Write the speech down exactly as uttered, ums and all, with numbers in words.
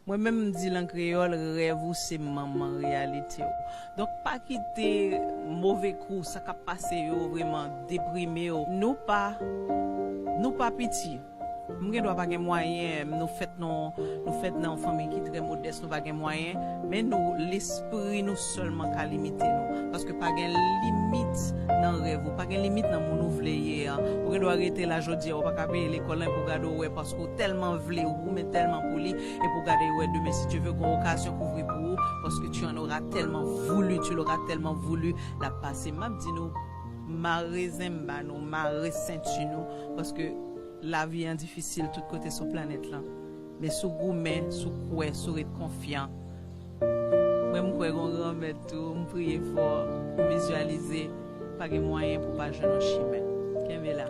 Mwen menm m di l an kreyòl, rèv ou se manman reyalite w. Donk pa kite move kou, sa k ap pase yo vrèman deprime w. Nou pa, nou pa piti. M gen dwa pa gen mwayen, nou fèt nan, nou fèt nan yon fanmi ki trè modès, nou pa gen mwayen, men nou, lespri nou sèlman ka limite nou. Paske pa gen limit nan rèv ou, pa gen limit nan moun ou vle ye a. Ou gen dwa rete la jodi a, ou pa ka peye lekòl lan, epi w gade w wè, paske w tèlman vle, ou goumen tèlman pou li, epi w gade w wè demen, si Dye ve, gon okazyon k ouvri pou ou, paske tu en auras tellement voulu, tu l'auras tellement voulu, l ap pase. M ap di nou, mare zenba nou, mare senti nou, paske lavi an difisil tout kote sou planèt lan. Men si w goumen, si w kwè, si w ret konfyan. Mwen, m kwè gon Granmèt tou, m priye fò, m vizyalize, pa gen mwayen pou w pa jwenn yon chimen. Kenbe la.